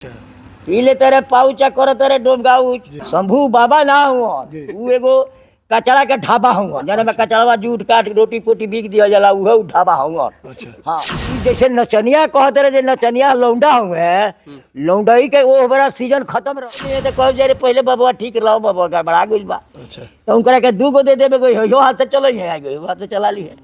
पी लेते रहे पाउचा करते रहे डोम गाउच। शंभू बाबा ना हुआ, उ एगो कचरा के ढाबा हुआ, जने में कचड़वा जूट काट रोटी पोटी बिक दिया जाला, उहे उ ढाबा हुआ। अच्छा। हाँ, इ जैसे नचनिया कहते रहे जे नचनिया लौंडा हुए, लौंडई के वो बड़ा सीजन खत्म रहे तो कहो जे रे पहले बबुआ ठीक रहो, बबुआ गड़बड़ा गइल बा। अच्छा। तो उनकरा के दू गो दे देबे, कोई हो हाथ से चलै है, आगे हाथ से चला ली है,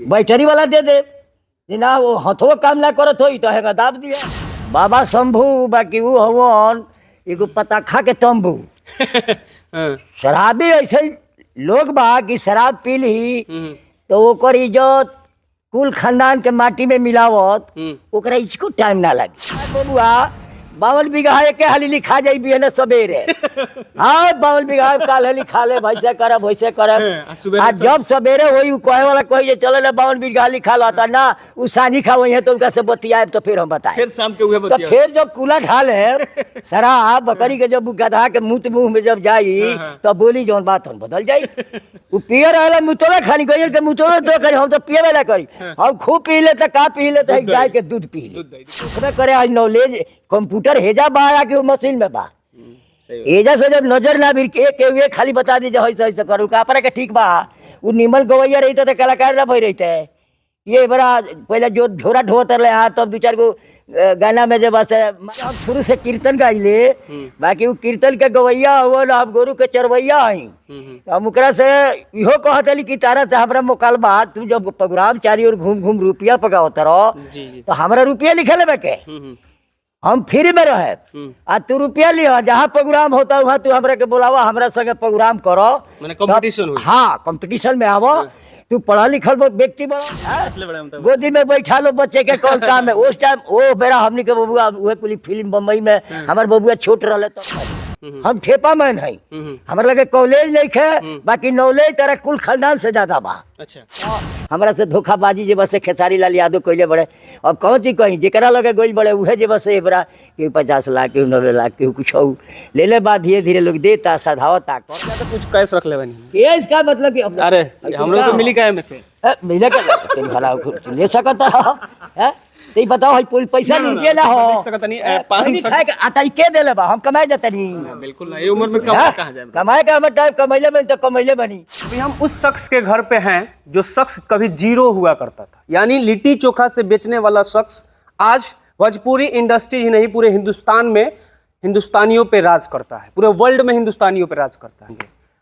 बैटरी वाला दे दे जे ना वो हथो काम ना करत होई तो हेगा दाब दिया। बाबा शंभू बाकी उ हवन एगो पताखा के तंबू। शराबी ऐसे लोग बा कि शराब पी ली तो ओकर इज्जत कुल खानदान के माटी में मिलावत ओकरा इसको टाइम ना लगे। बबुआ 52 बीघा एके हाली लिखा जाई बिहने सबेरे। हाँ, 52 बीघा काल लिखा ले, वैसे करब वैसे करब। आ जब सवेरे होई उ कहे वाला कही जे चले ले 52 बीघा लिखा लो, त ना उ साझी खावई है तो उनका से बतियाए तो फिर हम बताए। फिर शाम के उहे तो बतिया। फिर जब कूला ढाले शराब बकरी के जब गधा के मुँह मुँह में जब जाई तो बोली जौन बात हम बदल जाई। उ पिए रहला मुतोला खानी गइल के मुतोला तो करी, हम तो पिए वाला करी, हम खूब पी ले त का पी ले त गाय के दूध पी ले। उसमें करे आज नॉलेज कंप्यूटर हेजा बा या कि उ मशीन में बा, एजा से जब नजर ना भी के के वे खाली बता दी जे ऐसे ऐसे करू का अपना के ठीक बा। उ निमन गवैया रही त कलाकार ना भई रही। ये बड़ा पहले जो झोरा ढोत रहे हाँ, तब दू चार गो गाना में जब से हम शुरू से कीर्तन गाइले, बाकी उ कीर्तन के गवैया हुआ ना, हम गोरू के चरवैया हई। तो हम ओकरा से इहो कहत हली कि तारा से हमरा मुकालबा, तू जब प्रोग्राम चारी ओर घूम घूम रुपया पकावत रहो तो हमरा रुपया लिखे लेबे के, हम फ्री में रहे आ तू रुपया लिह, जहाँ प्रोग्राम होता वहाँ तू हमरा के बुलावा, हमरा संगे प्रोग्राम करो, माने कंपटीशन होई। हाँ, कंपटीशन में आवो। तू पढ़ा लिखल व्यक्ति बड़ा, गोदी में बैठा लो बच्चे के कौन काम है। उस टाइम वो बेरा हमनी के बबुआ उहे कुली फिल्म बम्बई में हमार बबुआ छोट रहले तो हम ठेपा मैन है, हमारे लगे कॉलेज नहीं है, बाकी नॉलेज तेरा कुल खानदान से ज्यादा बा। अच्छा। हमरा से धोखाबाजी जे बस खेसारी लाल यादव कइले बड़े, अब कौन चीज कहीं जेकरा लगे गइल बड़े उहे जे बस एबरा के 50 लाख के 90 लाख के कुछ ले ले बा, धीरे धीरे लोग देता सधावता। तो कुछ कैश रख ले बनी ये इसका मतलब कि अरे हमरो तो मिली काहे में से मिले के तेरी भला ले सकता है तो बताओ है पुल पैसा रुपये ना हो आता के देले बा, हम कमाए जाते नहीं। बिल्कुल ना, ये उम्र में कमा कहां जाए, कमाए का हमर टाइम कमैले बनी तो कमैले बनी। अभी हम उस शख्स के घर पे हैं जो शख्स कभी जीरो हुआ करता था, यानी लिट्टी चोखा से बेचने वाला शख्स आज भोजपुरी इंडस्ट्री ही नहीं पूरे हिंदुस्तान में हिंदुस्तानियों पे राज करता है, पूरे वर्ल्ड में हिंदुस्तानियों पे राज करता है।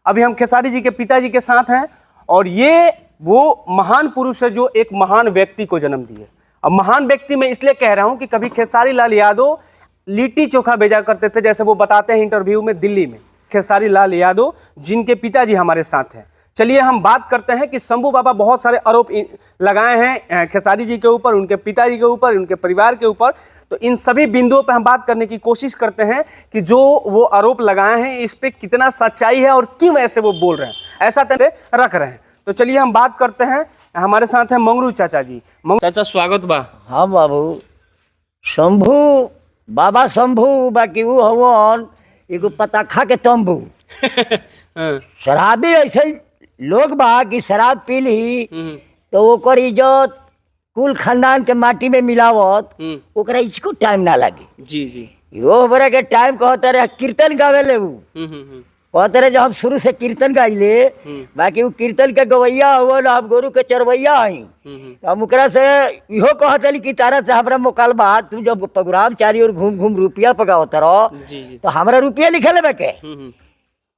अभी हम खेसारी जी के पिताजी के साथ हैं और ये वो महान पुरुष है जो एक महान व्यक्ति को जन्म दिए। अब महान व्यक्ति मैं इसलिए कह रहा हूं कि कभी खेसारी लाल यादव लिट्टी चोखा भेजा करते थे, जैसे वो बताते हैं इंटरव्यू में दिल्ली में। खेसारी लाल यादव जिनके पिताजी हमारे साथ हैं। चलिए हम बात करते हैं कि शंभू बाबा बहुत सारे आरोप लगाए हैं खेसारी जी के ऊपर, उनके पिताजी के ऊपर, उनके परिवार के ऊपर। तो इन सभी बिंदुओं पर हम बात करने की कोशिश करते हैं कि जो वो आरोप लगाए हैं इस पर कितना सच्चाई है और क्यों ऐसे वो बोल रहे हैं, ऐसा तय रख रहे हैं। तो चलिए हम बात करते हैं। हमारे साथ हैं मंगरू चाचा जी। चाचा स्वागत बा। हाँ बाबू, शंभू बाबा शंभू बाकी उ हवन एगो पताखा के तंबू। शराबी ऐसे लोग बा कि शराब पी ली तो ओकर इज्जत कुल खानदान के माटी में मिलावत ओकरा इसको टाइम ना लगे। जी जी। यो बड़ा के टाइम कहते रहे कीर्तन गावे ले, उ कहते रहे जो हम शुरू से कीर्तन गाइले, बाकी उ कीर्तन के गवैया हुआ ना, हम गोरू के चरवैया हई। तो हम ओकरा से इहो कहत हली कि तारा से हमरा मुकालबा, तू जब प्रोग्राम चारी ओर घूम घूम रुपया पकावत रहो तो हमरा रुपया लिखे लेबे के,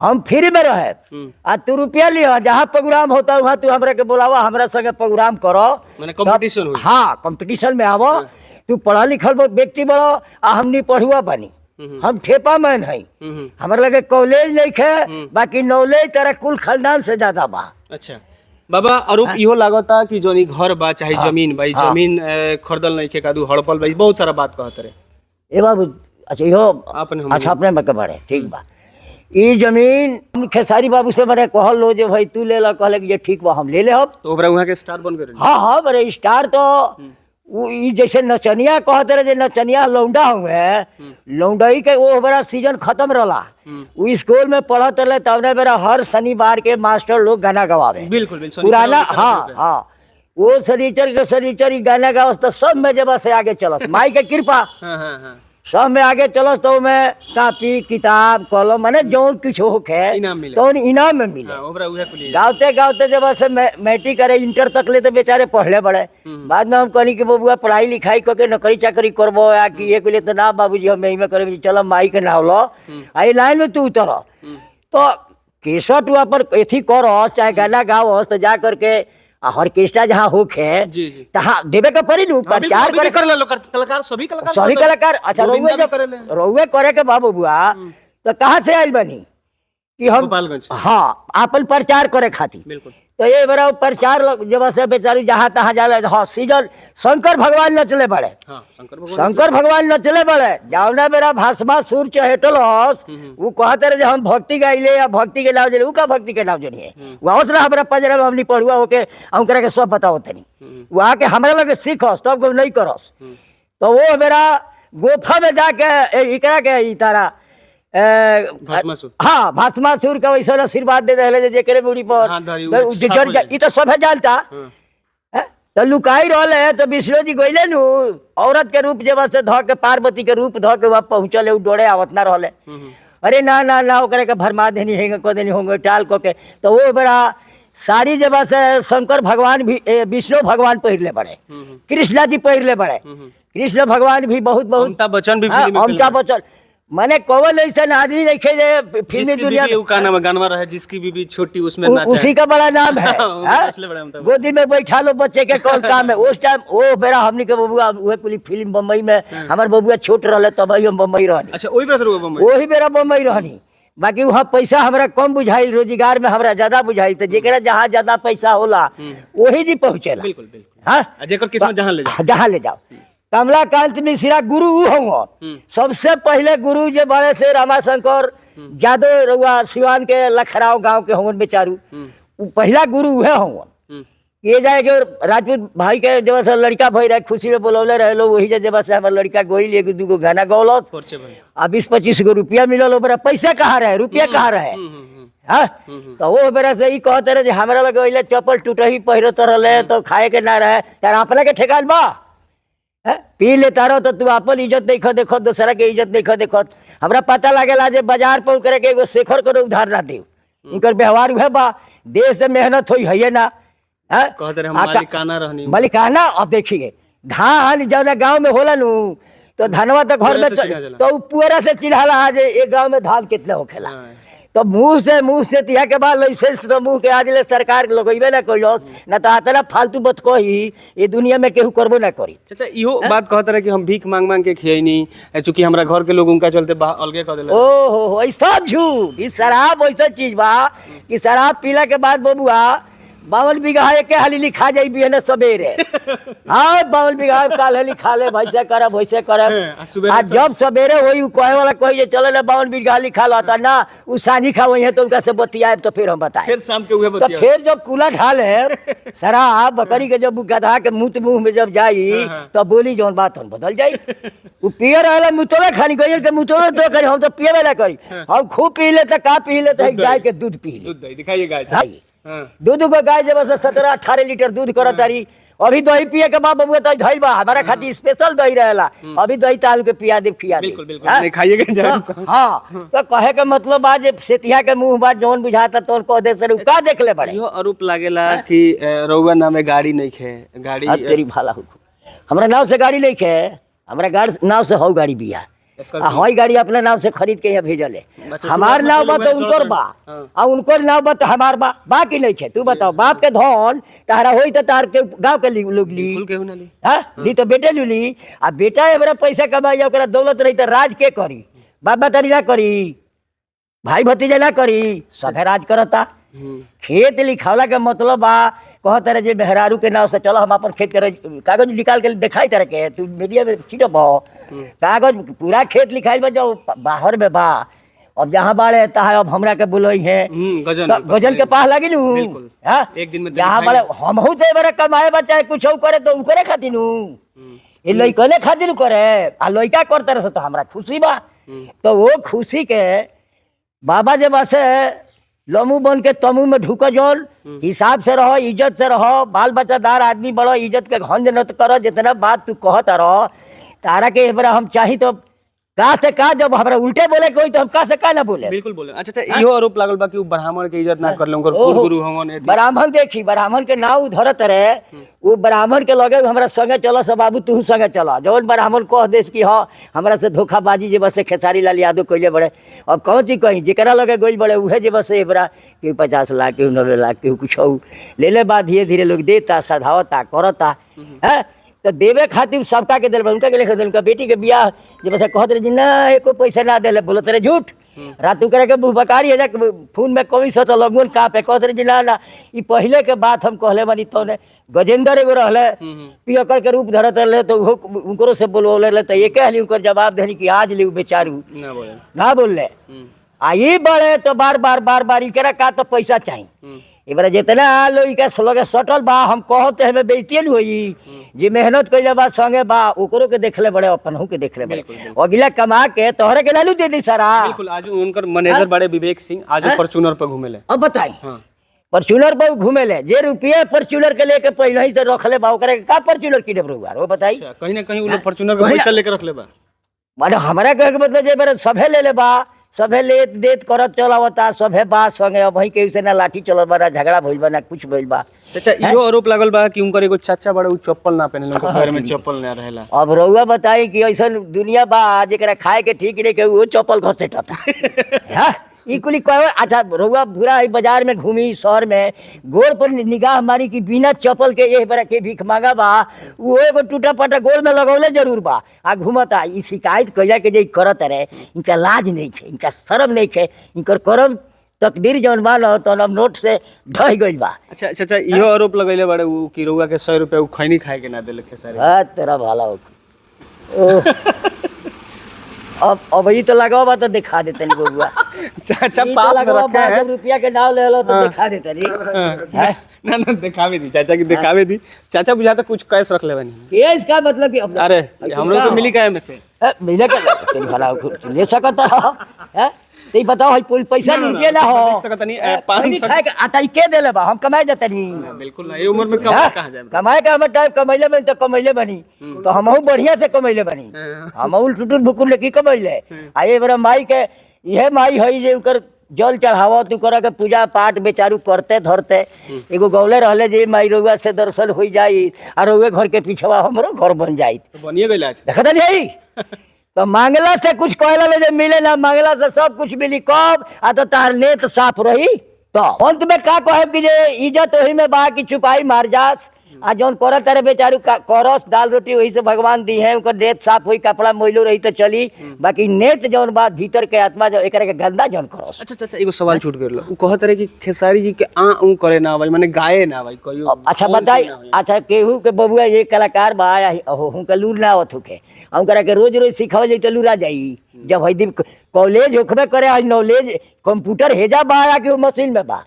हम फ्री में रहे आ तू रुपया लिह, जहाँ प्रोग्राम होता वहाँ तू हमरा के बुलावा, हमरा संगे प्रोग्राम करो, माने कंपटीशन होई। हाँ, कंपटीशन में आवो। तू पढ़ा लिखल व्यक्ति बड़ो आ हमनी पढ़ुआ बनी, हम ठेपा मैन है, हमारे लगे कॉलेज नहीं है, बाकी नॉलेज तेरा कुल खानदान से ज्यादा बा। अच्छा बाबा, आरोप इहो लागता कि जोन ई घर बा चाहे जमीन बा, ई जमीन खरीदल नहीं के कादू हड़पल बा, बहुत सारा बात कहत रहे। ए बाबू, अच्छा इहो आपने अच्छा अपने में के बारे ठीक बा। ई जमीन हम खेसारी बाबू से बड़े कहल लो जे भाई तू ले ला, कहले कि जे ठीक बा हम ले ले हम। तो ओकरा वहां के स्टार बन गए। हाँ हाँ, बड़े स्टार तो उ ई जैसे नचनिया कहते रहे जे नचनिया लौंडा हुए, लौंडई के वो बड़ा सीजन खत्म रहला। उ स्कूल में पढ़त रहे तब बेरा हर शनिवार के मास्टर लोग गाना गवावे। बिल्कुल बिल्कुल पुराना। हाँ हाँ, वो शनिचर के शनिचर ही गाना गावस तो सब में जब से आगे चलस, माई के कृपा। हाँ हाँ हाँ। सब में आगे चलस तो में कापी किताब कलम माने जौन कुछ होखे इनाम मिले। तौन इनाम में मिले। हाँ, ओकरा उहे कुल गाते गाते जब से मैट्रिक करे इंटर तक ले तो बेचारे पढ़ले बड़े। बाद में हम कहनी कि बबुआ पढ़ाई लिखाई करके नौकरी चाकरी करबो या कि ये के तो ना बाबूजी हम एही में करे, चलो माई के नाव लो आ ई लाइन में तू उतर। तो केसट हुआ पर एथी करस चाहे गाना गावस तो जा करके आ ऑर्केस्ट्रा जहाँ होखे जी जी तहाँ देवे के पड़ी नु हाँ, बिल्कुल, प्रचार अभी भी करे करेला लोग, कलाकार सभी कलाकार सभी करेला। कलाकार। अच्छा गोविंदा रउए भी जब करेले। रउए करे के बा बबुआ तो कहाँ से आइल बनी कि हम गोपालगंज। हाँ आपन प्रचार करे खातिर। बिल्कुल। तो ये बड़ा प्रचार जब से बेचारी जहाँ तहाँ जाला। हाँ सीजन शंकर भगवान नचले बड़े। हाँ शंकर भगवान शंकर भगवान नचले बड़े जावना मेरा भाषमा सुर चहेटलस उ कहते रहे जे हम भक्ति गाइले या भक्ति के नाम जनी उ का भक्ति के नाम जनी है वहाँ से हमरा पंजरा में हमनी पढ़ुआ होके हम करा के सब बताओ तनी वहाँ के हमरा लगे सीखस तब को नहीं करस। तो वो मेरा गोफा में जाके एकरा के ई तारा भस्मासुर। हाँ भस्मासुर के वैसे आशीर्वाद दे रहे जे जेकरे मुड़ी पर हाँ, धरी, तो उ उ साफ जर हो जा- जाए। ई तो सभे जानता। हाँ। हैं? तो लुकाई रहल है तो विष्णु जी गइले नु औरत के रूप जब से ध के पार्वती के रूप ध के वहाँ पहुँचल उ डोरे आवत ना रहले। अरे ना ना ना ओकरे के भरमा देनी हेंगे क देनी होंगे टाल क के तो वो बड़ा साड़ी जब से शंकर भगवान भी विष्णु भगवान पहिरले बड़े, कृष्णा जी पहिरले बड़े, कृष्ण भगवान भी बहुत बहुत अमिताभ बच्चन भी हाँ, फिल्म में अमिताभ बच्चन माने कौन ऐसा आदमी नहीं खे जे फिल्मी जिसकी दुनिया बीवी उ का नाम है, गानवा रहे जिसकी बीवी छोटी उसमें नाचा उसी का बड़ा नाम है। हाँ, वो हाँ? नचले बड़े अमिताभ गोदी में बैठा लो बच्चे के कौन काम है उस टाइम वो बेरा हमनी के बबुआ उहे कुली फिल्म बम्बई में हमार बबुआ छोट रहले तब हम बम्बई रहनी। अच्छा ओही बेरा शुरू बम्बई वही बेरा बम्बई रहनी। बाकी वहाँ पैसा हमरा कम बुझाइल रोजगार में हमरा ज्यादा बुझाइल तो जेकरा जहाँ ज्यादा पैसा होला वही जी पहुँचेला। बिल्कुल बिल्कुल। हाँ आ जेकर किस्मत जहाँ ले जाओ जहाँ ले जाओ। कमलाकांत मिश्रा गुरु उ हवन सबसे पहले गुरु जे बड़े से रमाशंकर जादव रउआ सिवान के लखराव गांव के हवन बेचारू उ पहला गुरु उहे हवन। ये जाए के राजपूत भाई के जब से लड़का भई रहे खुशी में बोलौले रहे लोग वही जब से हमार लड़का गोइल एगो दूगो गाना गौलस परिचय भइल। आ 20-25 गो रुपया मिलल ओकरा पैसा कहाँ रहे रुपया कहाँ रहे। हाँ तो वो बेरा से ई कहते रहे जे हमरा लगे अइले चप्पल टूटही पहिरत रहले तो खाए के ना रहे तारा अपना के ठेकान बा हैं? पी लेता रहो तो तू अपन इज्जत नहीं देखो दूसरा के इज्जत नहीं देखो। हमरा पता लागेला जे बाजार पर करे के एगो शेखर के उधार ना देव इनकर व्यवहार उहे बा देह से मेहनत होई है ना। हैं? कहते रहे हम आ का- मालिकाना रहनी। मालिकाना अब देखिए धान जौना गांव में होला नु तो धनवा तो घर में पुअरा से चिन्हा जाला। तो उ पुअरा से चिन्हाला जे एक गांव में धान कितना होखेला। हाँ। तो मुंह से तिहा के बाद लाइसेंस तो मुंह के आज ले सरकार लगेबे ना कइलस ना तो आतना फालतू बात कही ये दुनिया में केहू करबो ना करी। चाचा इहो बात कहते रहे कि हम भीख मांग मांग के खियनी चूंकि हमरा घर के लोग उनका चलते अलगे कह देले। ओ हो हो ई सब झूठ। ई शराब ऐसा चीज बा कि शराब पीला के बाद बबुआ 52 बीघा एके हाली लिखा जाई बिहने सबेरे। हाँ 52 बीघा काल हाली खा ले वैसे करब वैसे करब आ सुबेरे आ जब सबेरे होई उ कहे वाला कही जे चले ले 52 बीघा लिखा लो त ना उ साझी खा वही तो उनका से बतियाब तो फिर हम बताए फिर शाम के उहे तो बतिया फिर जब कूला ढाले शराब बकरी के जब उ गधा के मुँह मुंह में जब जाई तो बोली जौन बात हम बदल जाई उ पिए रहला मुतवे खानी गइल के मुतवे तो करी हम तो पिएबे ना करी हम खूब पी ले त का पी ले त गाय के दूध पी ले दूध दही दिखाइए गाय हाँ। हाँ दूध को गाय जब से 17-18 लीटर दूध करत तारी अभी दही पिए के बाद बबुआ दही धइल बा हमारा खातिर स्पेशल दही रहेला अभी दही ताल के पिया दे खिया दे बिल्कुल बिल्कुल हाँ? नहीं खाइए के जाए हाँ तो कहे के मतलब बा जे सेतिया के मुंह बा जौन बुझाता तौन कह दे सर उ का देख ले बड़े इहो आरोप लागेला कि रउआ नामे गाड़ी नहीं खे गाड़ी अब तेरी भाला हो हमरा नाव से गाड़ी नहीं है हमरा गाड़ी नाव से हौ गाड़ी बिया आ हई गाड़ी अपना नाव से खरीद के यहाँ भेजल है। अच्छा, हमार सुबह नाव बा पहले तो वही उनकर चढ़त बा हाँ। आ उनकर नाव बा तो हमार बा बा कि नहीं है तू बताओ बाप के धन तारा होई तो तार के गांव के लोग ली बिल्कुल केहू ना ली हाँ ली तो बेटे लूली आ बेटा हमरा पैसा कमाई ओकरा दौलत रही तो राज के करी बाबा तारी ना करी भाई भतीजा ना करी सभे राज करता। खेत लिखावला के मतलब बा कहत रहे जे मेहरारू के नाव से चलो हम अपन खेत के कागज निकाल के देखाई तरह के तू मीडिया में छिटब कागज पूरा खेत लिखाइल बा जो बाहर में बा अब जहाँ बाड़े तहाँ अब हमरा के बोलई है गजन तो गजन के पास लगी नू बिल्कुल। हाँ? एक दिन में तो जहाँ लिखाई बड़े हमहू तो एबारे कमाए बा चाहे कुछ करे तो करे खातिर नू ये लइकने खातिर करे आ लइका करते रहे तो हमरा खुशी बा तो वो खुशी के बाबा जब से लमू बन के तमू में ढुक जौन हिसाब से रहो इज्जत से रहो बाल बच्चादार आदमी बड़ो इज्जत के घंज न करो जितना बात तू कहत रहो तारा के एबारे हम चाही तो का से का, जब हमरा उल्टे बोले कोई तो हम का से का ना बोले। बिल्कुल बोले। अच्छा अच्छा, इहो आरोप लागल बा कि उ ब्राह्मण के इज्जत ना करले, उनकर कुल गुरु हवन एथी। ब्राह्मण देखी, ब्राह्मण के नाव धरत रहे, वो ब्राह्मण के लगे हमरा संगे चल सब बाबू तू संगे चल, जौन ब्राह्मण कह देस कि हाँ हमरा से धोखाबाजी जे बस खेसारी लाल यादव कैले बड़े। अब कौन चीज कहीं जेकरा लगे गइल बड़े उहे जे बस एबरा केहू 50 लाख, केहू 90 लाख, केहू कुछ ले ले बा, धीरे धीरे लोग देता सधावता करता है। तो देवे खातिर सबका के दिल, उनका के लेखे दिल, उनका बेटी के बियाह जे बस कहत रहे जी ना एको पैसा ना देले, बोलत रहे झूठ। रात करे के मुँह बकारी है, फोन में कमी सो तो लगुन का पे कहत रहे जी ना ना ई पहले के बात हम कहले बानी। तो ने गजेंद्र एगो रहले पियकर के रूप धरत रहले, तो उहो उनकरो से बोलवले रहे, तो एके हाली उनकर जवाब देनी कि आज ली बेचारू ना बोले ना बोलले। आ ई बड़े तो बार बार बार बार इकरा का तो पैसा चाहिए। एबार जितना आलो इका लगे सटल बा, हम कहते हमें बेइज्जती न होई, जे मेहनत कइले बा संगे बा ओकरो के देखले बड़े, अपनहु के देखले बड़े, अगला कमा के तोहरे के लालू दे दी सारा। बिल्कुल। आज उनकर मैनेजर बड़े विवेक सिंह आज फॉर्च्यूनर पर घूमेले। अब बताई, हाँ। फॉर्च्यूनर पर घूमेले, जे रुपया फॉर्च्यूनर के लेके पहले ही से रखले बा ओकरे के का फॉर्च्यूनर किने बरुआ वो बताई। अच्छा, कहीं ना कहीं उ लोग फॉर्च्यूनर के पैसा लेके रखले बा। माने हमरा कहे के मतलब जे बारे सभे ले ले बा, सभे लेत देत करत चलावता, सभे बा संगे, अब वही के से ना लाठी चलल बा, ना झगड़ा भइल बा, ना कुछ भइल बा। चाचा, इहो आरोप लागल बा कि उनकर एगो चाचा बड़े उ चप्पल ना पहनेले, उनकर पैर में चप्पल ना रहेला। अब रउआ बताई कि ऐसन दुनिया बा जेकरा खाए के ठीक नहीं के वो चप्पल घसेटता हाँ, ई कुली कहो। अच्छा रउआ बुरा है बाजार में घूमी शहर में गोड़ पर निगाह मारी कि बिना चप्पल के एह बरा के भीख मांगा बा, वो एगो टूटा फटा गोड़ में लगौले जरूर बा आ घूमता। ई शिकायत कइला के जे ई करत रहे, इनका लाज नहीं खे, इनका शर्म नहीं खे, इनकर करम तकदीर जौन बा न तौन अब नोट से ढह गइल बा। अच्छा अच्छा, इहो आरोप लगैले बड़े उ कि रउआ के 100 रुपया उ खैनी खाए के ना देले खेसारी। हाँ तेरा भला हो। ओह। अब ई तो लगाओ बा तो दिखा देते नहीं बबुआ। चाचा ई तो पास में लगाओ रखे बा, हैं। जब रुपया के नाव ले लो तो दिखा देते नहीं हैं? ना ना दिखावे दी चाचा की, दिखावे दी चाचा, बुझाता कुछ कैश रख ले बनी। ये इसका मतलब कि अब अरे हमरो तो मिली काहे में से? ए, मिले के तेरी भला हो, ले सकता हो हैं? तो ई बताओ है पुल पैसा ना, ना, रुपया ना हो देख सकता नहीं, 500 खाए के आता ई के देले बा, हम कमाए जाते नहीं। बिल्कुल ना, ये उम्र में कमा कहां जाए? कमाए का हमर टाइम कमैले बनी तो कमैले बनी, तो हमहू बढ़िया से कमैले बनी, हमहू टुटुर भुकुर लेके कमैले। आ ये बड़ा माई के इहे माई हई जे उनकर जल चढ़ावत उनकर के पूजा पाठ बेचारू करते धरते एगो गौले रहले जे माई रउआ से दर्शन हो जाई आ रउए घर के पीछवा हमरो घर बन जाई। तो बनिए गइल आज। देखत नहीं तो मांगला से कुछ कहला ले जे मिले ना, मांगला से सब कुछ मिली कब आ तो तार नेत साफ रही। तो अंत में का कहे कि जे इज्जत ओही में बा कि छुपाई मार जास, आ जौन करत तारे बेचारू करस दाल रोटी वही से भगवान दी है, उनकर नेत साफ होई कपड़ा मैलो रही तो चली, बाकी नेत जौन बात भीतर के आत्मा जो एकरा के गंदा जौन करस। अच्छा चाचा, एगो सवाल छूट गेल। उ कहत रहे कि खेसारी जी के आ ऊ करे ना भाई, माने गाए ना भाई कहियो। अब अच्छा कौन बताई सी ना होई? अच्छा केहू के बबुआ ये कलाकार बा या हो हुनका लूर ना आवत होखे, आ उनकरा के रोज रोज सिखावल जाई तो लूर आ जाई। जब हई कॉलेज होखबे करे आज नॉलेज कंप्यूटर हेजा बा या कि उ मशीन में बा,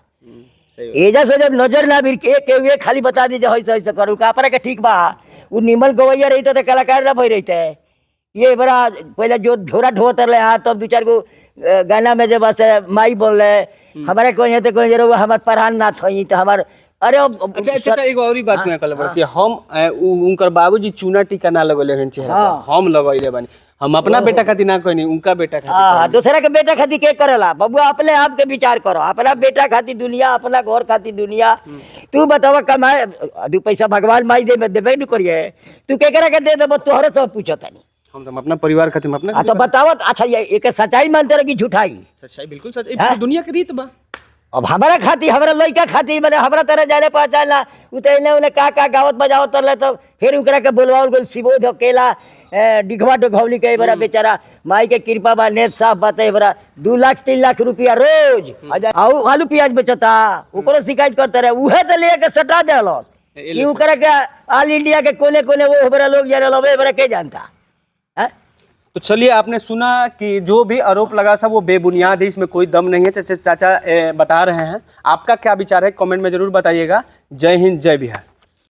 सही। एजा से जब नजर ना भी के के खाली बता दी जे ऐसे ऐसे करू का के ठीक बा। उ निमन गवैया रही तो कलाकार ना भई रही। ये बड़ा पहले जो झोरा ढोत रहे हाँ, तब दू चार गो गाना में जब बस माई बोल हमारे कोई तो कोई जरूर हमार परान ना थई तो हमार अरे अच्छा अच्छा अच्छा, एगो औरी बात मैं कहले बड़ कि हम उनकर बाबूजी चूना टीका ना लगौले हन चेहरा पर, हम लगौले बानी। हम अपना बेटा खातिर ना कहनी, उनका बेटा खातिर। हाँ, दूसरा के बेटा खातिर के करेला बबुआ? अपने आप के विचार करो, अपना बेटा खातिर दुनिया, अपना घर खातिर दुनिया। तू बतावा कमाए दू पैसा भगवान माई दे में देबे नहीं करिए, तू केकरा के दे देबो? तोहरे सब पूछत नहीं। हम तो अपना परिवार खातिर, हम अपना आ तो बतावत। अच्छा ये एक सच्चाई मानते रहे कि झूठाई? सच्चाई, बिल्कुल सच, ई पूरी दुनिया के रीत बा। अब हमारा खातिर, हमारा लड़का खातिर, मैंने हमरा तरह जाने पहचाना उ तो एने ओने का का गावत बजावत रहे, तो फिर ओकरा के बोलवाओल गेल शिवोध अकेला डिघवा डोघौली के बड़ा बेचारा माई के कृपा बा नेत साफ बात है बड़ा 2 लाख 3 लाख रुपया रोज आउ आलू प्याज बेचता, ओकरो शिकायत करते रहे, उहे तो ले के सटा देलस कि ओकरा के ऑल इंडिया के कोने कोने वो बड़ा लोग जाने लबे बड़ा के जानता हैं? तो चलिए, आपने सुना कि जो भी आरोप लगा था वो बेबुनियाद है, इसमें कोई दम नहीं है। चाचा चाचा बता रहे हैं। आपका क्या विचार है कमेंट में जरूर बताइएगा। जय हिंद, जय बिहार।